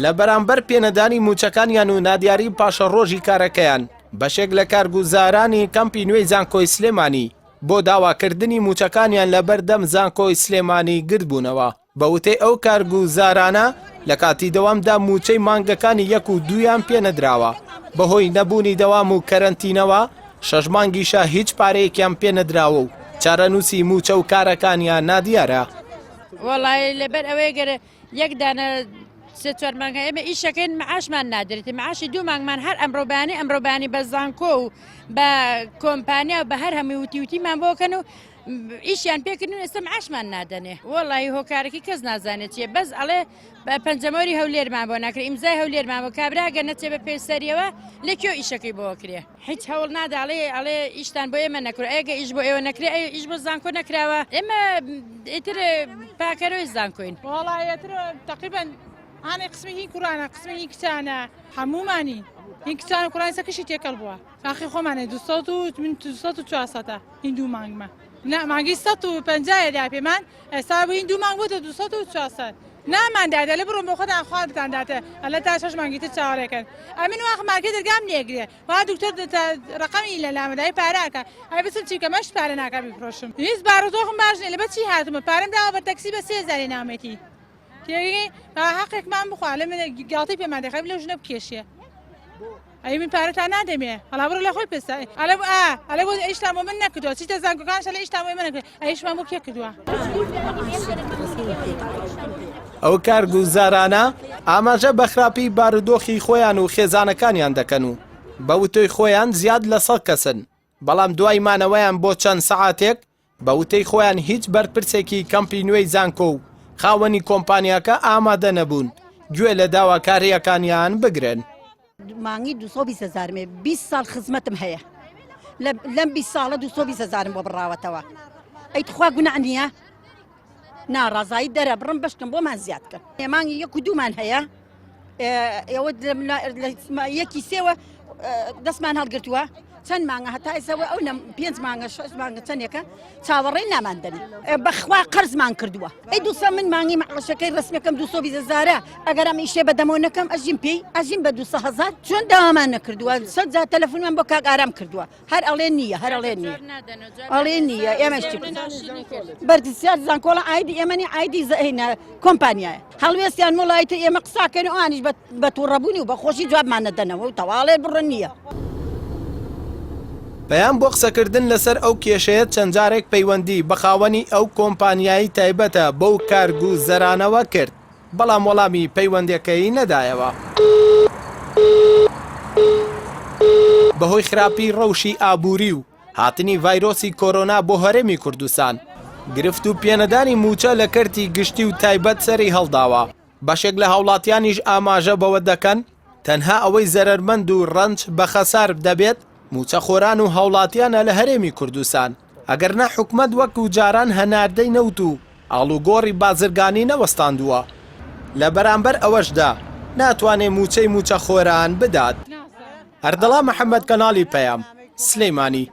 لە بەرامبەر پێنەدانی مووچەکانیان و نادیاری پاشەڕۆژی کارەکەیان، بەشێک لە کارگوزارانی کەمپی نوێی زانکۆی سلێمانی بۆ داواکردنی مووچەکانیان لە بەردەم زانکۆی سلێمانی گردبوونەوە. بە وتەی ئەو کارگوزارانە، لە کاتی دەوامدا مووچەی مانگەکانی یەک و دوویان پێنەدراوە، بەهۆی نەبوونی دەوام و کەرەنتینەوە شەش مانگیشە هیچ پارەیەکیان پێنەدراوە و چارەنووسی مووچە و کارەکانیان نادیارە. وەڵای لەبەر ئەوەی گەر یەک دانە سێ چوار مانگە ئێمە ئیشەکەین معاشمان نادرێت معاشی دوو مانگمان هەر ئەمڕۆ بەیانی ئەمڕۆ بەیانی بە زانکۆ و بە کۆمپانیا و بە هەر هەمووی وتی وتیمان بۆکەن و ئیشیان پێکردن ئێستا معاشمان نادەنێ وەڵی هۆکارەکەی کەس نازانێت چیە بەس ئەڵێ بە پەنجەمۆری هەولێرمان بۆ ناکرێ ئیمزای هەولێرمان بۆ کابرا گەر نەچێ بە پێسەریەوە لە کوێ ئیشەکەی بۆ کرێ هیچ هەوڵ نادا ئەڵێ ئەڵێ ئیشتان بۆ ئێمە نەکرا ئەگە ئیش بۆ ئێوە نەکرێ ئەی ئیش بۆ زانکۆ نەکراوە ئێمە ئیتر پاکەرەوەی زانکۆین. وەڵا ئیتر تەقریبەن هانێ قسمی هی کوڕانە قسمی هی کچانە هەموومانی هی کچان و کوڕان سەکەشی تێکەڵ بووە تاقی خۆمانێ 200 و من 200 و 400 هین دوو مانگمە نا مانگی 150 دا پێمان ئێستا بوو هین دوو مانگ بۆتە 200 و 400 نامان دادە لە بڕۆن بۆ خۆتان خوان بتان داتە ئەلە تا شەش مانگی تر چاوەڕێکەن ئەمن واخ مارکێت دەرگام نێگرێ وا دکتۆر ڕقەمی لە لامەدای پارە ئەکا ئەی بچم چی بکەم ئەش پارە ناکا بیفرۆشم هیچ بارودۆخم باش نییە لەبەر چی هاتومە پارەم داوە بە تەکسی بە سێ هەزاری نامێتی تێگەی با حەقێکمان بخوا لە من گاڵتەی پێمان دەخەم لەو ژنە بکێشێ ئەی من پارەتان نادەمێ هەڵا بڕۆ لە خۆی پرسە ئەلە ئا ئەلە بۆ ئیشتان بۆ من نەکردووە چیتە زانکۆکان شەلە ئیشتان بۆ ئێمە نەکردووە ئەیشمان بۆ کێ کردووە ئەو کارگوزارانە ئاماژە بە خراپی بارودۆخی خۆیان و خێزانەکانیان دەکەن و بە وتەی خۆیان زیاد لە سەد کەسن، بەڵام دوای مانەوەیان بۆ چەند سەعاتێک بە وتەی خۆیان هیچ بەرپرسێکی کەمپی نوێی زانکۆ و خاوەنی کۆمپانیاکە ئامادە نەبوون گوێ لە داواکارییەکانیان بگرن. مانگی 220 هەزارمێ 20 ساڵ خزمەتم هەیە لەم 20 ساڵە 220 هەزارم بۆ بڕاوەتەوە ئەی تخوا گوناع نییە ناڕازایی دەرەبڕم بەشکم بۆمان زیاد کەن مانگی یەک و دوومان هەیە ئێوە یەکی سێوە دەستمان هەڵگرتووە چەند مانگە هەتا ئێسەوە ئەو پێنج مانگە شش مانگە چەندێکە چاوەڕێی نامان دەنێ بەخوا قەرزمان کردووە ئەی دوسە من مانگی معاشەکەی ڕسمەکەم دو هزارە ئەگەر ئەم ئیشێ بە دەمەوە نەکەم ئەژیم پێی ئەژیم بە دو هزار چۆن داوامان نەکردووە سەد جار تەلەفۆنمان بۆ کاک ئارام کردووە هەر ئەڵێ نییە هەر ئەڵێ نییە ئەڵێ نییە ئێمەش چی بەرپرسیار زانکۆڵە ئایدی ئێمەنی ئایدی زەینە کۆمپانیایە هەڵوێستیان مڵایتە ئێمە قساکەن و ئەوانیش بە تووڕەبوونی و بە خۆشی جوابمان نەدەنەوە و تەواڵێ بڕە نییە. پەیام بۆ قسەکردن لەسەر ئەو کێشەیە چەند جارێک پەیوەندی بە خاوەنی ئەو کۆمپانیای تایبەتە بەو کارگوزەرانەوە کرد، بەڵام وەڵامی پەیوەندیەکەی نەدایەوە. بەهۆی خراپی ڕەوشی ئابووری و هاتنی ڤایرۆسی کۆرۆنا بۆ هەرێمی کوردستان، گرفت و پێنەدانی مووچە لە کەرتی گشتی و تایبەت سەری هەڵداوە، بەشێک لە هاوڵاتیانیش ئاماژە بەوە دەکەن، تەنها ئەوەی زەرەرمەند و ڕەنج بە خەسار دەبێت مووچەخۆران و هاوڵاتیانە لە هەرێمی کوردستان، ئەگەرنا حکومەت وەکو جاران هەناردەی نەوت و ئاڵوگۆڕی بازرگانی نەوەستاندووە، لە بەرامبەر ئەوەشدا ناتوانێ مووچەی مووچەخۆران بدات. ئەردەڵان محەمەد کەناڵی پەیام، سلێمانی.